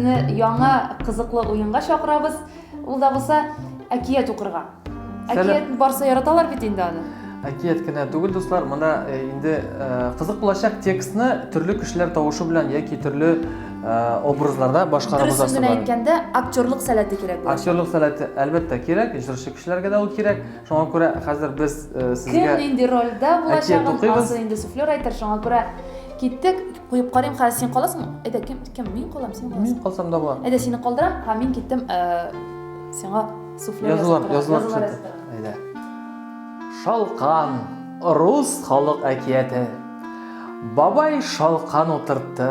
сезне яңа кызыклы уенга чакырабыз. Ул да булса әкият укырга. Әкият барса яраталар бит инде аны. Әкият кенә түгел, дуслар, монда э, инде э, кызык булачак текстны төрле кешеләр тавышы белән яки төрле э, образларда башкарабыз. Дөресен генә әйткәндә, актерлык сәләте кирәк була. Актерлык сәләте әлбәттә кирәк, җырчы кешеләргә дә ул кирәк. Шуңа күрә хәзер без сезгә кем нинди рольдә булачагын анысы инде суфлер әйтер, шуңа күрә киттек. Куеп карыйм, хәзер син каласың. Әйдә, кем, кем, мин калам, син каласың. Мин калсам да була. Әйдә, сине калдырам, һәм мин киттем, сиңа суфлер язулар, язулар күрсәтеп. Әйдә. Шалкан, рус халык әкияте. Бабай шалкан утыртты.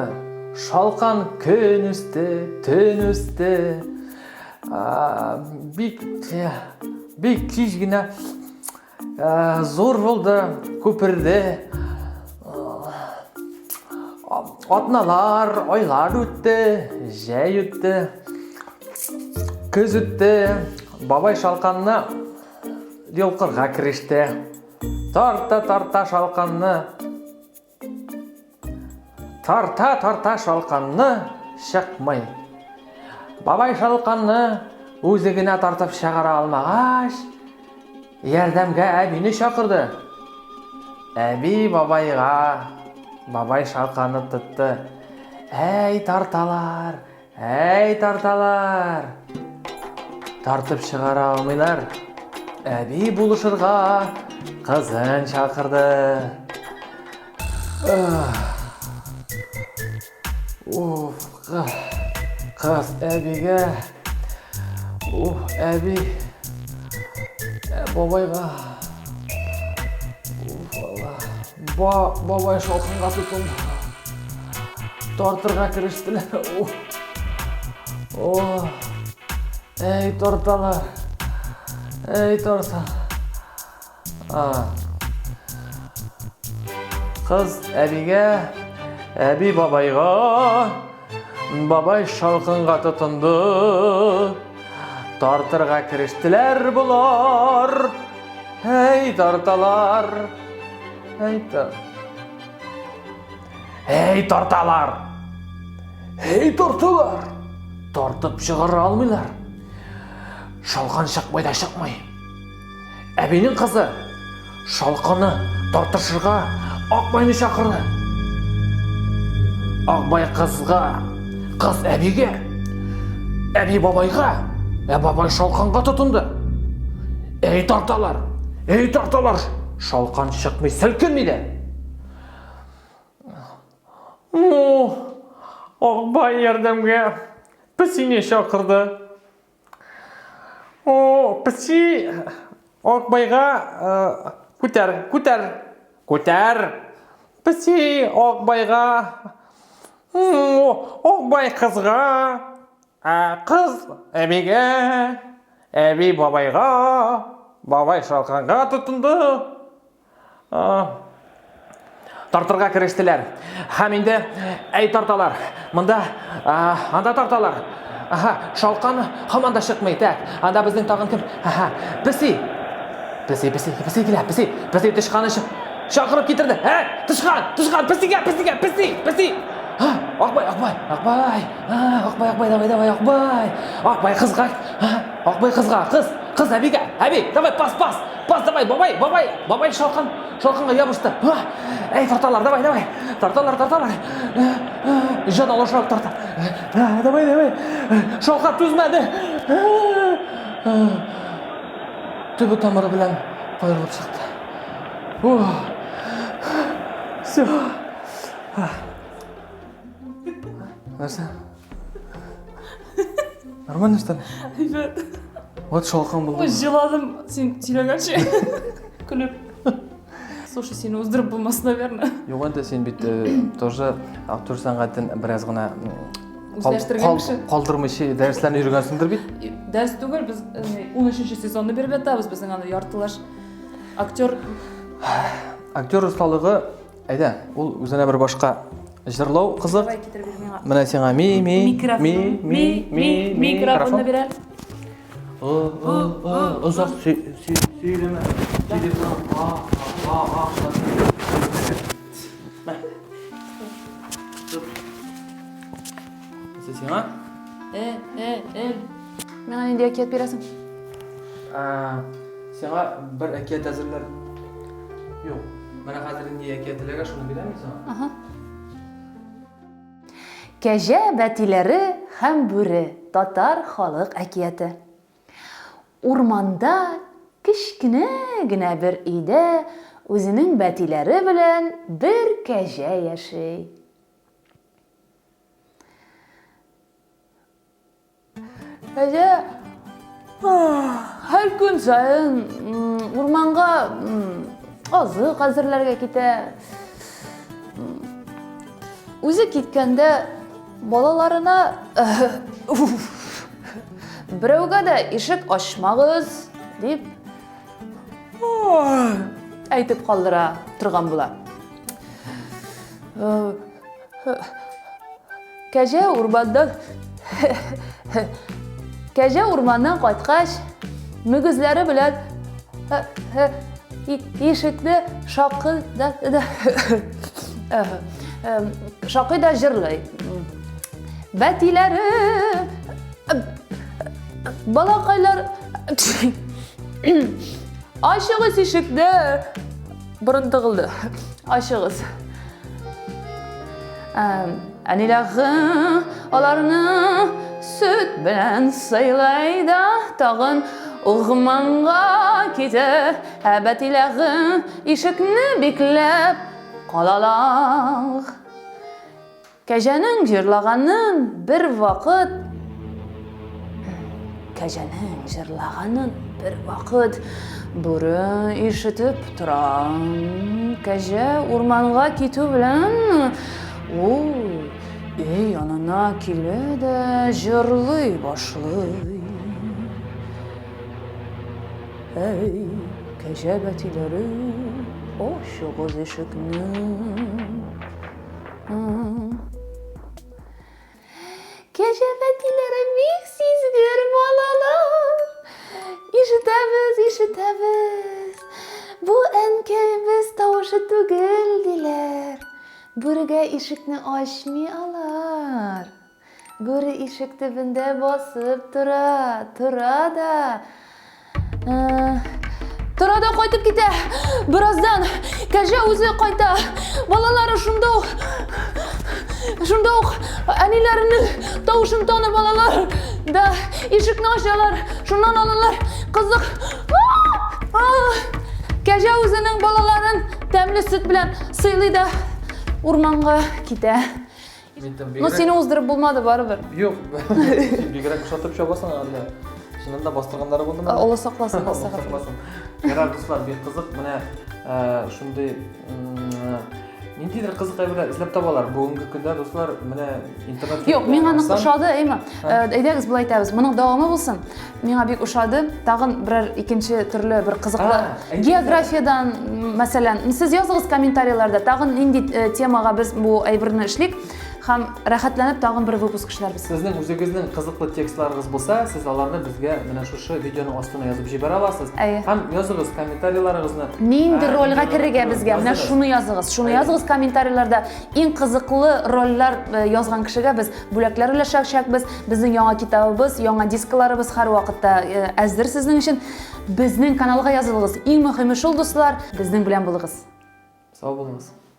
Шалкан көн үсте, төн үсте. Бик, бик тиз генә зур булды, күперде. Атналар, айлар үтте, җәй үтте, көз үтте. Бабай шалканны йолкырга кереште. Тарта-тарта шалканны Тарта-тарта шалканны чыкмый. Бабай шалканны үзе генә тартып чыгара алмагач, ярдәмгә әбине чакырды. Әби бабайга, бабай шалканны тотты. Әй, тарталар, Әй, тарталар! Тартып чыгара алмыйлар. Әби булышырга кызын чакырды. Уф, кыз әбигә. Уф, әби. Бабайга. Уф, Алла. Ба, бабай шалкынга тотынды. Тартырга керештеләр. О, әй, тарталар. Әй, тарта. А. Кыз әбигә, әби бабайга, бабай шалкынга тотынды. Тартырга керештеләр болар. Әй, тарталар. Әй, тар. Әй, тарталар! Әй, тарталар! Тартып чыгара алмыйлар. Шалкан чыкмый да чыкмый. Әбинең кызы шалканы тартышырга Акбайны чакырды. Акбай кызга, кыз әбигә, әби бабайга, ә бабай шалканга тотынды. Әй тарталар, әй тарталар. Шалкан чыкмый, селкенми дә. Акбай ярдәмгә песине чакырды. О, песи Акбайга э, күтәр, күтәр, күтәр. Песи Акбайга, Акбай кызга, ә кыз әбигә, әби бабайга, бабай шалканга тотынды. Тартырга керештеләр. Һәм инде әй тарталар. Монда, анда тарталар. Аһа, шалкан һаман да чыкмый. Так, анда безнең тагын кем? Аһа, песи. Песи, песи, песи килә, песи. Песи тычканы чакырып китерде. Ә, тычкан, тычкан, песигә, песигә, песи, песи. Акбай, Акбай, Акбай. Акбай, Акбай, давай, давай, Акбай. Акбай кызга. Акбай кызга, кыз, кыз әбигә. Әби, давай, пас, пас. Пас, давай, бабай, бабай, бабай шалкан, шалканга ябышты. Әй, тарталар, давай, давай. Тарталар, тарталар. Җан алышып тарта. Давай, давай. Шалкан түзмәде. Төбе тамыры белән каерылып чыкты. Все. Нәрсә? Нормально что ли? Ребят. Вот шалкан булды. Ой, җыладым син сөйләгәнче. Көлеп. Слушай, сине уздырып булмас, наверное. Юк инде син бит э, тоже актер сәнгатен бераз гына Үзләштергән кеше. Калдырмыйча дәресләрне йөргәнсеңдер бит? Дәрес түгел, без 13 э, сезонны биреп ятабыз, безнең аны яртылаш актер. Актер осталыгы Әйдә, ул үзенә бер башка җырлау кызык. Давай китереп бир миңа. Менә сиңа ми ми ми ми ми микрофонны бир әле. О о о озак сөйләмә. Телефон а а а а. Сиңа? э, э, э. Миңа нинди әкият бирәсең? Сиңа бер әкият әзерләр. Юк. Менә хәзер нинди әкият эләгә, шуны бирәм мин сиңа. Ага. Кәҗә бәтиләре һәм бүре татар халык әкияте. Урманда кечкенә генә бер өйдә үзенең бәтиләре белән бер кәҗә яши. Кәҗә һәр көн саен урманга азык әзерләргә китә. Үзе киткәндә балаларына берәүгә дә ишек ачмагыз дип әйтеп калдыра торган була. Кәҗә урманнан Кәҗә урманнан кайткач, мөгезләре белән ишекне шакый да шакый да җырлый. Бәтиләре балакайлар ачыгыз ишекне. Борын тыгылды. Ачыгыз. Әниләре аларны сөт белән сыйлай да тагын урманга китә. Ә бәтиләре ишекне бикләп калалар. Кәҗәнең җырлаганын бер вакыт Кәҗәнең җырлаганын бер вакыт бүре ишетеп тора. Кәҗә урманга китү белән ул өй янына килә дә җырлый башлый. Әй, кәҗә бәтиләре, ачыгыз ишекне. Кәҗә бәтиләре бик сизгер балалар. Ишетәбез, ишетәбез. Бу әнкәебез тавышы түгел, диләр. Бүрегә ишекне ачмый алар. Бүре ишек төбендә басып тора, тора да. Э, тора да кайтып китә. Бераздан кәҗә үзе кайта. Балалары шунда ук шунда ук әниләренең тавышын танып алалар. Да, ишекне ачалар. Шуннан алалар. Кызык. Кәҗә үзенең балаларын тәмле сөт белән сыйлый да урманга китә. Ну, сине уздырып булмады барыбер. Юк, син бигрәк ошатып чабасың анда. Чыннан да бастырганнары булдымы? Алла сакласын, Алла сакласын. Ярар, дуслар, бик кызык. Менә э, шундый ниндидер кызык әйберләр эзләп табалар. Бүгенге көндә, дуслар, менә интернет Юк, миңа нык ошады, әйме. Э, әйдәгез, болай итәбез. Моның дәвамы булсын. Миңа бик ошады. Тагын берәр икенче төрле бер кызыклы географиядән, мәсәлән, сез языгыз комментарийларда, тагын нинди э, темага без бу әйберне эшлик һәм рәхәтләнеп тагын бер выпуск эшләрбез. Сезнең үзегезнең кызыклы текстларыгыз булса, сез аларны безгә менә шушы видеоның астына язып җибәрә аласыз. Әйе. Һәм языгыз комментарийларыгызны. Нинди рольгә керергә безгә? Менә шуны языгыз. Шуны языгыз комментарийларда. Иң кызыклы рольләр э, язган кешегә без Бүләкләр өләшәчәкбез. Безнең яңа китабыбыз, яңа дискларыбыз һәрвакытта э, әзер сезнең өчен. Безнең каналга язылыгыз. Иң мөһиме шул, дуслар, безнең белән булыгыз. Сау булыгыз.